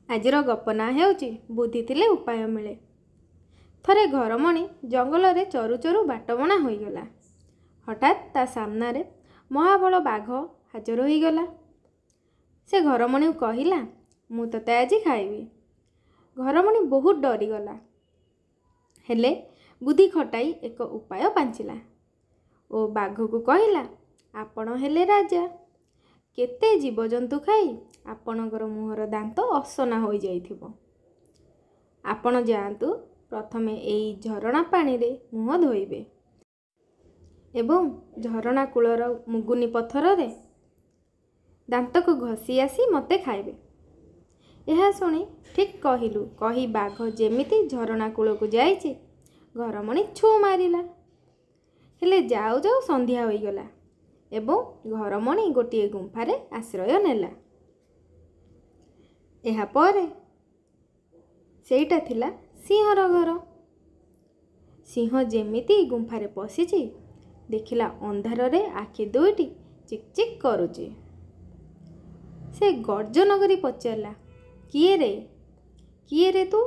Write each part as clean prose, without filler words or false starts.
ଆଜିର ଗପ ନାଁ ହେଉଛି ବୁଦ୍ଧି ଥିଲେ ଉପାୟ ମିଳେ। ଥରେ ଘରମଣି ଜଙ୍ଗଲରେ ଚରୁ ଚରୁ ବାଟବଣା ହୋଇଗଲା। ହଠାତ୍ ତା ସାମ୍ନାରେ ମହାବଳ ବାଘ ହାଜର ହୋଇଗଲା। ସେ ଘରମଣିକୁ କହିଲା, ମୁଁ ତୋତେ ଆଜି ଖାଇବି। ଘରମଣି ବହୁତ ଡରିଗଲା, ହେଲେ ବୁଦ୍ଧି ଖଟାଇ ଏକ ଉପାୟ ପାଞ୍ଚିଲା ଓ ବାଘକୁ କହିଲା, ଆପଣ ହେଲେ ରାଜା, କେତେ ଜୀବଜନ୍ତୁ ଖାଇ ଆପଣଙ୍କର ମୁହଁର ଦାନ୍ତ ଅସନା ହୋଇଯାଇଥିବ। ଆପଣ ଯାଆନ୍ତୁ, ପ୍ରଥମେ ଏଇ ଝରଣା ପାଣିରେ ମୁହଁ ଧୋଇବେ ଏବଂ ଝରଣା କୂଳର ମୁଗୁନି ପଥରରେ ଦାନ୍ତକୁ ଘଷି ଆସି ମୋତେ ଖାଇବେ। ଏହା ଶୁଣି ଠିକ୍ କହିଲୁ କହି ବାଘ ଯେମିତି ଝରଣା କୂଳକୁ ଯାଇଛି, ଘରମଣି ଛୁ ମାରିଲା। ହେଲେ ଯାଉ ଯାଉ ସନ୍ଧ୍ୟା ହୋଇଗଲା ଏବଂ ଘରମଣି ଗୋଟିଏ ଗୁମ୍ଫାରେ ଆଶ୍ରୟ ନେଲା। ଏହାପରେ ସେଇଟା ଥିଲା ସିଂହର ଘର। ସିଂହ ଯେମିତି ଗୁମ୍ଫାରେ ପଶିଛି, ଦେଖିଲା ଅନ୍ଧାରରେ ଆଖି ଦୁଇଟି ଚିକ୍ ଚିକ୍ କରୁଛି। ସେ ଗର୍ଜନ କରି ପଚାରିଲା, କିଏ ରେ, କିଏ ରେ ତୁ?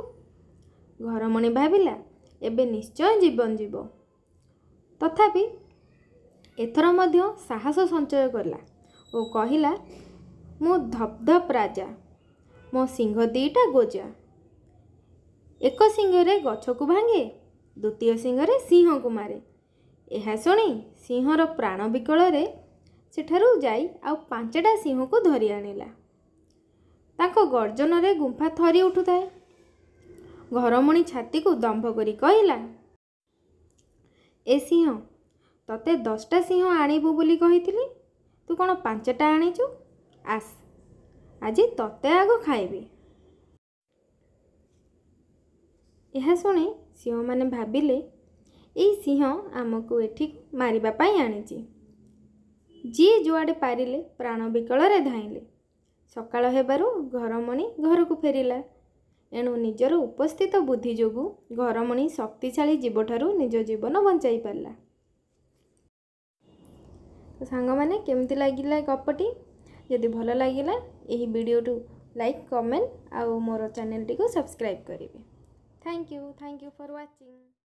ଘରମଣି ଭାବିଲା ଏବେ ନିଶ୍ଚୟ ଜୀବନ ଯିବ। ତଥାପି ଏଥର ମଧ୍ୟ ସାହସ ସଞ୍ଚୟ କଲା ଓ କହିଲା, ମୁଁ ଧପଧପ ରାଜା, ମୋ ସିଂହ ଦୁଇଟା ଗୋଜା। ଏକ ସିଂହରେ ଗଛକୁ ଭାଙ୍ଗେ, ଦ୍ୱିତୀୟ ସିଂହରେ ସିଂହକୁ ମାରେ। ଏହା ଶୁଣି ସିଂହର ପ୍ରାଣ ବିକଳରେ ସେଠାରୁ ଯାଇ ଆଉ 5ଟା ସିଂହକୁ ଧରି ଆଣିଲା। ତାଙ୍କ ଗର୍ଜନରେ ଗୁମ୍ଫା ଥରି ଉଠୁଥାଏ। ଘରମଣି ଛାତିକୁ ଦମ୍ଭ କରି କହିଲା, ଏ ସିଂହ, ତତେ 10ଟା ସିଂହ ଆଣିବୁ ବୋଲି କହିଥିଲି, ତୁ କ'ଣ 5ଟା ଆଣିଛୁ? ଆସ୍, ଆଜି ତତେ ଆଗ ଖାଇବି। ଏହା ଶୁଣି ସିଂହମାନେ ଭାବିଲେ ଏଇ ସିଂହ ଆମକୁ ଏଠି ମାରିବା ପାଇଁ ଆଣିଛି। ଯିଏ ଯୁଆଡ଼େ ପାରିଲେ ପ୍ରାଣ ବିକଳରେ ଧାଇଁଲେ। ସକାଳ ହେବାରୁ ଘରମଣି ଘରକୁ ଫେରିଲା। ଏଣୁ ନିଜର ଉପସ୍ଥିତ ବୁଦ୍ଧି ଯୋଗୁଁ ଘରମଣି ଶକ୍ତିଶାଳୀ ଜୀବଠାରୁ ନିଜ ଜୀବନ ବଞ୍ଚାଇ ପାରିଲା। ତ ସାଙ୍ଗମାନେ, କେମିତି ଲାଗିଲା ଗପଟି? ଯଦି ଭଲ ଲାଗିଲା, ଏହି ଭିଡ଼ିଓଠୁ ଲାଇକ୍, କମେଣ୍ଟ ଆଉ ମୋର ଚ୍ୟାନେଲଟିକୁ ସବସ୍କ୍ରାଇବ୍ କରିବେ। Thank you, thank you for watching.